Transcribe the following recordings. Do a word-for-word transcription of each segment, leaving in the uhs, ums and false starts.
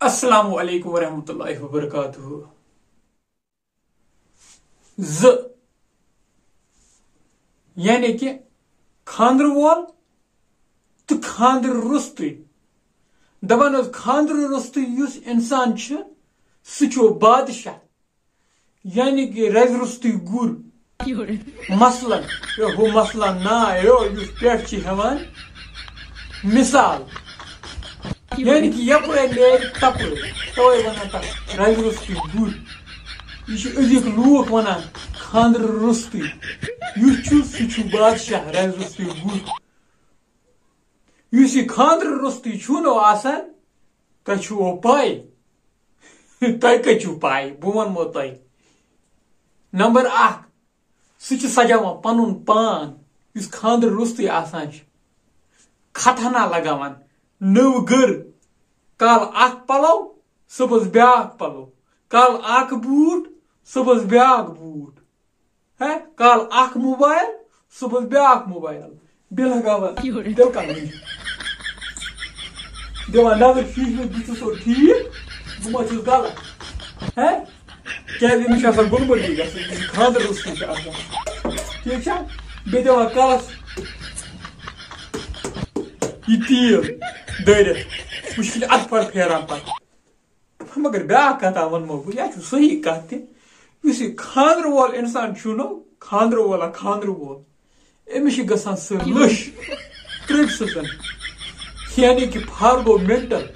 السلام علیکم ورحمۃ اللہ وبرکاتہ۔ زٕ، یعنی کہِ خانٛدرٕ وول تہٕ خانٛدرٕ روٚستُے۔ دَپان اوس، خانٛدرٕ روٚستُے یُس اِنسان چھُ، سُہ چھُ بادشاہ، یعنی کہِ رَزِ روٚستُے گُر۔ مثلاً، یہِ ہُہ مثلاً نا، یہِ یُس پٮ۪ٹھ چھِ ہٮ۪وان، مثال، یعنی کہِ یَپٲرۍ نیرِ تَپٲرۍ، تَوَے وَنان تَتھ رَزِ روٚستُے گُر۔ یہِ چھِ أزِکۍ لوٗکھ وَنان، خانٛدرٕ روٚستُے یُس چھُ، سُہ چھُ بادشاہ، رَزِ روٚستُے گُر۔ یُس یہِ خانٛدرٕ روٚستُے چھُنہٕ آسان، تۄہہِ چھُو پَے؟ تۄہہِ کَتہِ چھُو پَے؟ بہٕ وَنمو تۄہہِ۔ نمبر اکھ، سُہ چھُ سجاوان پَنُن پان، یُس خانٛدرٕ روٚستُے آسان چھُ۔ ختنہ لگاوان، نٔو گٔر، کالہٕ اکھ پَلو، صُبحَس بیٛاکھ پَلو، کالہٕ اکھ بوٗٹ، صُبحَس بیٛاکھ بوٗٹ۔ ہے، کالہٕ اکھ موبایل، صُبحَس بیٛاکھ موبایل۔ بیٚیہِ لگاوان تِلہٕ کَنہِ۔ دِوان نظر شیٖشہٕ منٛز، بہٕ چھُس سو ٹھیٖک، بہٕ ما چھُس غلط؟ ہے، کیٛازِ أمِس چھُ آسان گُلمرگی گژھُن، یہِ چھُ خانٛدرٕ روٚستُے چھُ آسان۔ ٹھیٖک چھا؟ بیٚیہِ دِوان کَلَس یہِ تیٖل دٲرِتھ، مُشکِل اَتھٕ پھر پھیران پَتہٕ۔ مگر بیٛاکھ کَتھا وَنمو بہٕ، یہِ چھُ صحیح کَتھ تہِ، یُس یہِ خانٛدرٕ وول اِنسان چھُ نہ، خانٛدرٕ وولا خانٛدرٕ وول، أمِس چھِ گژھان سُہ لٔش، ترٛٹھ سٕژَن، یعنی کہِ فارگو مینٹل۔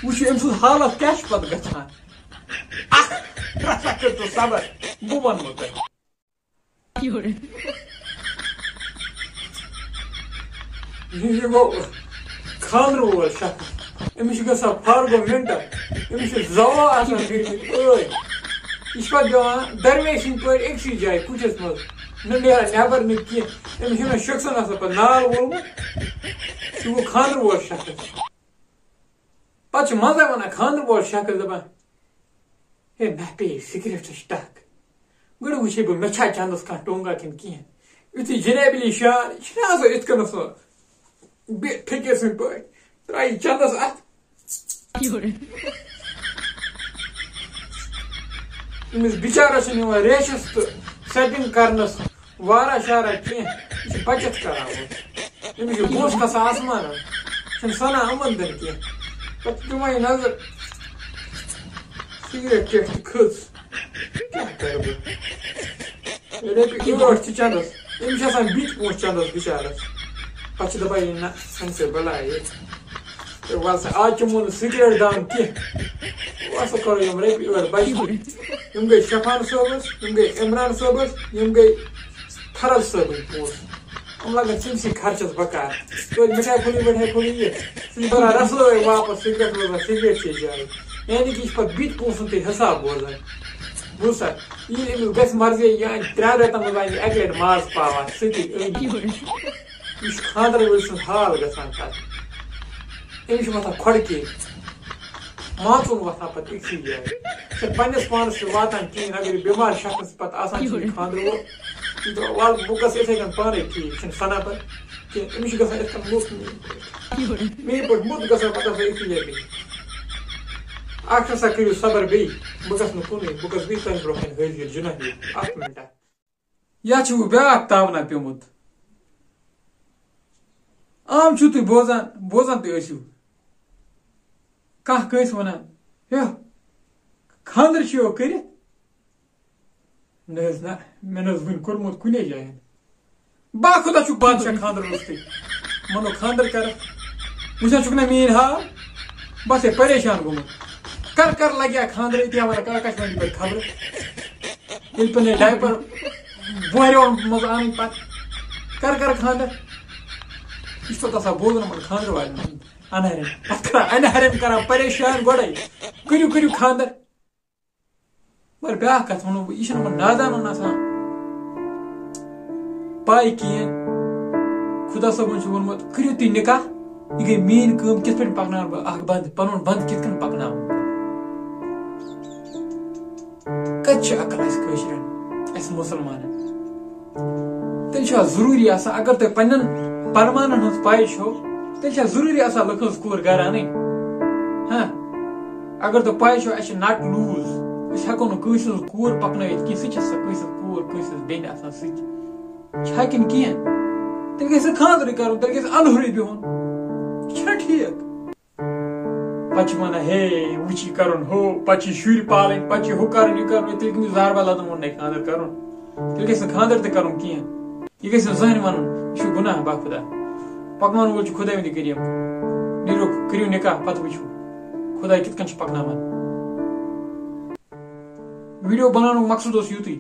وٕچھِو، أمۍ سٕنٛز حالت کیٛاہ چھِ پَتہٕ گژھان۔ اَکھ رَژھا کٔرۍتو صبر، بہٕ وَنمو تۄہہِ۔ یہِ گوٚو خانٛدرٕ وول شخص، أمِس چھِ گژھان فارگو مینٹل، أمِس چھِ زوا آسان کٔرمٕتۍ ٲدۍ۔ یہِ چھِ پَتہٕ بیٚہوان درویشِنۍ پٲٹھۍ أکسٕے جایہِ کُٹھِس منٛز، نہ نیران نٮ۪بر نہٕ کینٛہہ۔ أمِس چھُنہ شخصن آسان پَتہٕ نال وولمُت۔ یہِ گوٚو خانٛدرٕ وول شخص۔ پَتہٕ چھُ منٛزَے وَنان خانٛدرٕ وول شخص دَپان، ہے، مےٚ پیٚیہِ سِگریٹٕچ ٹَکھ۔ گۄڈٕ وٕچھے بہٕ، مےٚ چھا چَندَس کانٛہہ ٹونٛگا کِنہٕ کِہیٖنۍ۔ یُتھُے جنابِ علی شان، یہِ چھُنہ آسان یِتھ کٔنَتھ سُہ بے-، فقیٖر سٕنٛدۍ پٲٹھۍ، ترٛایہِ چَندَس اَتھ۔ أمِس بِچارَس چھِنہٕ یِوان ریشَس تہٕ سیٹِنٛگ کَرنَس وارہ شارہ کینٛہہ، یہِ چھِ بچت کران وۄنۍ۔ أمِس چھِ پونٛسہٕ کھسان آسمانَس، چھِنہٕ سَنان یِمَن دِنۍ کینٛہہ۔ پَتہٕ دِوان یہِ نظر، سِگریٹ چیٚٹھ تہِ کھٔژ، کیٛاہ کَرٕ بہٕ؟ رۄپیہِ ٲٹھ چھِ چَندَس، أمِس چھِ آسان بِتۍ پونٛسہٕ چَندَس بِچارَس۔ پَتہٕ چھِ دَپان، یہِ نہ، ژھٕن سا بَلاے ییٚتہِ۔ تہٕ وَلہٕ سا، آز چَمو نہٕ سِگریٹ دام کینٛہہ۔ وۄنۍ سا کَرو یِم رۄپیہِ ٲٹھ بَچہِ۔ یِم گٔے شفان صٲبَس، یِم گٔے عمران صٲبَس، یِم گٔے فرض صٲبٕنۍ پونٛسہٕ۔ یِم لَگَن سٲرسٕے خرچَس بکار۔ توتہِ مِٹھایہِ پھوٚلٕے وِٹھایہِ پھوٚلٕے یہِ۔ سُہ چھُ بَران رَسٲے واپَس، سِگریٹ روزان سِگریٹ چے جایہِ۔ یعنی کہِ یہِ چھُ پَتہٕ بِتۍ پونٛسَن تہِ حِساب بوزان۔ بوٗز سا، ییٚلہِ أمِس گژھِ مرضی، یہِ اَنہِ ترٛٮ۪ن رٮ۪تَن منٛز اَنہِ اَکہِ لَٹہِ ماز پاوا، سُہ تہِ أنہِ۔ یہِ چھُ خانٛدرٕ وٲلۍ سٕنٛز حال گژھان پَتہٕ۔ أمِس چھِ وۄتھان کھۄڈٕ کیٚمۍ، ماژُن وۄتھان پَتہٕ أکسٕے جایہِ۔ یہِ چھُنہٕ پنٛنِس پانَس تہِ واتان کِہیٖنۍ، اگر یہِ بٮ۪مار شخص پَتہٕ آسان چھُ یہِ خانٛدرٕ وول، یہِ چھُ دَپان، وَلہٕ بہٕ گژھٕ یِتھَے کٔنۍ پانَے ٹھیٖک، چھُنہٕ سَنان پَتہٕ کینٛہہ۔ أمِس چھُ گژھان یِتھ کٔنۍ موٚت میٛٲنۍ پٲٹھۍ۔ میٛٲنۍ پٲٹھۍ موٚت گژھان پَتہٕ آسان أکسٕے جایہِ بِہِتھ۔ اَکھ ہسا کٔرِو صبر بیٚیہِ، بہٕ گژھٕ نہٕ کُنُے، بہٕ گژھٕ بیٚیہِ تۄہہِ برٛونٛہہ کَنہِ حٲضِر جنابی، اَکھ مِنٹا۔ یا چھُو بیٛاکھ تاونا پیوٚمُت۔ عام چھُو تُہۍ بوزان، بوزان تُہۍ ٲسِو۔ کانٛہہ کٲنٛسہِ وَنان، ہے، خانٛدر چھُ یو کٔرِتھ؟ نہ حظ نہ، مےٚ نہ حظ وٕنہِ کوٚرمُت کُنے جایہِ۔ با خۄدا چھُ بادشاہ خانٛدر روٚستُے۔ وَنو خانٛدر کَرَکھ۔ وٕچھان چھُکھ نہ میٛٲنۍ حال؟ بَس ہے پریشان گوٚمُت۔ کَر کَر لَگہِ ہا خانٛدر أتی ہا وَنان کاکَش وَنہِ پَتہٕ خبرٕ۔ ییٚلہِ پَنٕنۍ ڈایپَر بوہرِ منٛز اَنٕنۍ پَتہٕ۔ کَر کَر خانٛدر؟ یہِ چھُ پَتہٕ آسان بوزُن یِمَن خانٛدر والٮ۪ن ہُنٛد اَنہَرٮ۪ن۔ پَتہٕ کَران اَنہَرٮ۪ن کَران پریشان گۄڈَے۔ کٔرِو کٔرِو خانٛدر۔ مگر بیٛاکھ کَتھ وَنو بہٕ، یہِ چھُنہٕ یِمَن نادانَن آسان پَے کِہیٖنۍ۔ خۄدا صٲبَن چھُ ووٚنمُت، کٔرِو تُہۍ نِکاح، یہِ گٔے میٛٲنۍ کٲم، کِتھ پٲٹھۍ پَکناوَن بہٕ اَکھ بَنٛد، پَنُن بَنٛد کِتھ کٔنۍ پَکناوَن بہٕ؟ کَتہِ چھِ عقل اَسہِ کٲشرٮ۪ن، اَسہِ مُسلمانَن؟ تیٚلہِ چھُ اَتھ ضروٗری آسان، اگر تۄہہِ پنٛنٮ۪ن پَرمانَن ہٕنٛز پَے چھو، تیٚلہِ چھےٚ ضروٗری آسان لُکہٕ ہٕنٛز کوٗر گَرٕ اَنٕنۍ۔ ہاں، اگر تۄہہِ پَے چھو، اَسہِ چھِ نَٹ لوٗز، أسۍ ہٮ۪کو نہٕ کٲنٛسہِ ہٕنٛز کوٗر پَکنٲوِتھ کینٛہہ، سُہ تہِ چھِ سۄ کٲنٛسہِ ہٕنٛز کوٗر، کٲنٛسہِ ہٕنٛز بیٚنہِ آسان سۭتۍ، چھا کِنہٕ کینٛہہ؟ تیٚلہِ گژھِ نہٕ خانٛدرٕے کَرُن، تیٚلہِ گژھِ اَنہُرٕے بِہُن۔ یہِ چھُنہ ٹھیٖک؟ پَتہٕ چھِ وَنان، ہے، وۄنۍ چھِ یہِ کَرُن ہُہ، پَتہٕ چھِ شُرۍ پالٕنۍ، پَتہٕ چھِ ہُہ کَرُن، یہِ کَرُن، تیٚلہِ کٔمِس زہر بَلَدَن ووٚن نَے خانٛدَر کَرُن؟ تیٚلہِ گژھِ نہٕ خانٛدَر تہِ کَرُن کِہیٖنۍ۔ یہِ گژھِ نہٕ زٕہٕنۍ وَنُن، یہِ چھُ گُناہ، باخُدا۔ پَکناوَن وول چھُ خۄداوندِ کریٖم۔ نیٖرِو، کٔرِو نِکاح، پَتہٕ وٕچھِو خۄداے کِتھ کٔنۍ چھُ پَکناوان۔ ویٖڈیو بَناونُک مقصد اوس یُتُے۔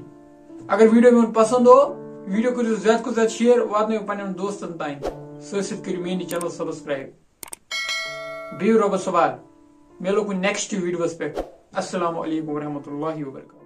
اگر ویٖڈیو میون پَسنٛد آو، ویٖڈیو کٔرِو زیادٕ کھۄتہٕ زیادٕ شیئر، واتنٲیِو پنٛنٮ۪ن دوستَن تام۔ سۭتۍ سۭتۍ کٔرِو میٛٲنۍ یہِ چینل سبسکرائب۔ بِہِو رۄبَس حوال، مِلو کُنہِ نیکسٹ ویٖڈیوَس پٮ۪ٹھ۔ السلام علیکم ورحمۃ اللہ وبرکاتہ۔